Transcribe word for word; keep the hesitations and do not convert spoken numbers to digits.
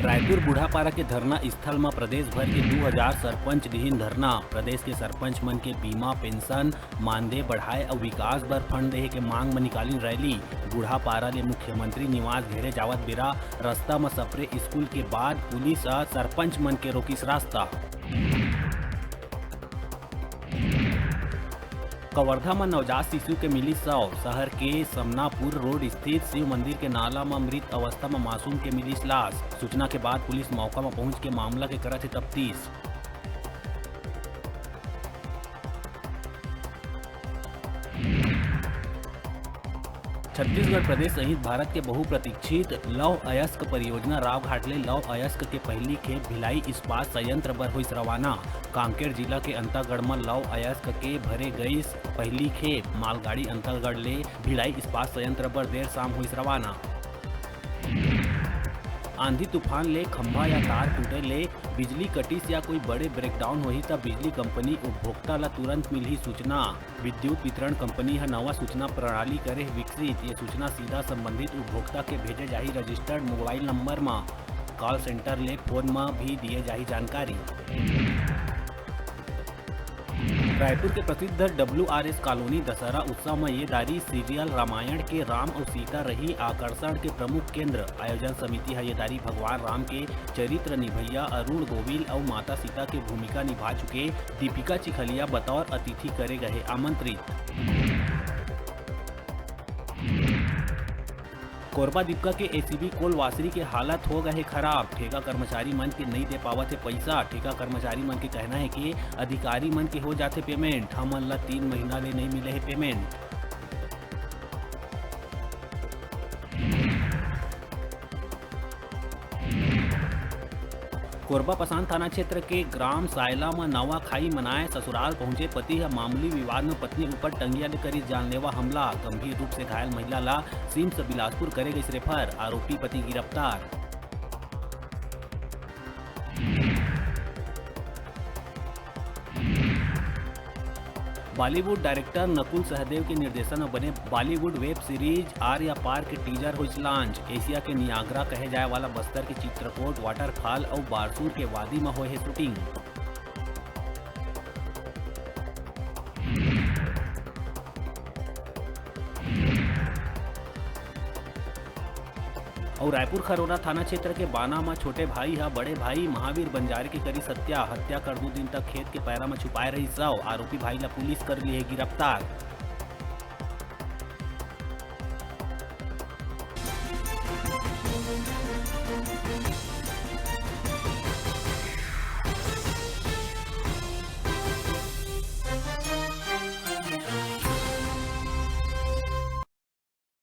रायपुर बूढ़ापारा के धरना स्थल म प्रदेश भर के दू हजार सरपंच दिहिन धरना। प्रदेश के सरपंच मन के बीमा, पेंशन, मानदेय बढ़ाए अउ विकास बर फंड देहे के मांग म निकालिन रैली। बूढ़ापारा ले मुख्यमंत्री निवास घेरे जावत बेरा रस्ता म सपरे स्कूल के बाद पुलिस ह सरपंच मन के रोकिस रास्ता। कवर्धा म नवजात शिशु के मिलिस शव। शहर के समनापुर रोड स्थित शिव मंदिर के नाला म मृत अवस्था म मासूम के मिलिस लाश। सूचना के बाद पुलिस मौका म पहुंच के मामला के करत हे तफ्तीश। छत्तीसगढ़ प्रदेश सहित भारत के बहुप्रतीक्षित लौह अयस्क परियोजना रावघाट ले लौह अयस्क के पहिली खेप भिलाई इस्पात संयंत्र बर होइस रवाना। कांकेर जिला के अंतागढ़ म लौह अयस्क के भरे गइस पहिली खेप। मालगाड़ी अंतागढ़ ले भिलाई इस्पात संयंत्र बर देर शाम होइस रवाना। आंधी तूफान ले खंभा या तार टूटे ले बिजली कटिस या कोई बड़े ब्रेकडाउन होही, त बिजली कंपनी उपभोक्ता ल तुरंत मिलही सूचना। विद्युत वितरण कंपनी ह नवा सूचना प्रणाली करे हे विकसित। ये सूचना सीधा संबंधित उपभोक्ता के भेजे जाही रजिस्टर्ड मोबाइल नंबर म। कॉल सेंटर ले फोन म भी दिए जाही जानकारी। रायपुर के प्रसिद्ध W R S colony Dussehra उत्सव म ये दारी सीरियल रामायण के राम अउ सीता रही आकर्षण के प्रमुख केंद्र। आयोजन समिति ह ये दारी भगवान राम के चरित्र निभैया अरुण गोविल अउ माता सीता के भूमिका निभा चुके दीपिका चिखलिया बतौर अतिथि करे गए आमंत्रित। कोरबा दीपका के एसीबी कोलवासरी के हालत हो गए हे खराब। ठेका कर्मचारी मन के नइ दे पावत हे पइसा। ठेका कर्मचारी मन के कहना हे कि अधिकारी मन के हो जाथे पेमेंट, हमन ला तीन महीना ले नइ मिले हे पेमेंट। कोरबा पसान थाना क्षेत्र के ग्राम सायला म नवा खाई मनाए ससुराल पहुंचे पति ह मामूली विवाद म पत्नी ऊपर टंगिया ले करिस जानलेवा हमला। गंभीर रूप से घायल महिला ला सिम्स बिलासपुर करे गइस रेफर। आरोपी पति गिरफ्तार। बॉलीवुड डायरेक्टर नकुल सहदेव के निर्देशन म बने बॉलीवुड वेब सीरीज आर्या पार के टीजर होइस लॉन्च। एशिया के नियाग्रा कहे जाए वाला बस्तर के चित्रकूट, वाटरफॉल अउ बारसूर के वादी म होए हे शूटिंग। अउ रायपुर खरोरा थाना क्षेत्र के बाना म छोटे भाई ह बड़े भाई महावीर बंजारे के करिस हत्या। हत्या कर दू दिन तक खेत के पैरा म छुपाए रहिस शव। आरोपी भाई ला पुलिस कर लिए गिरफ्तार।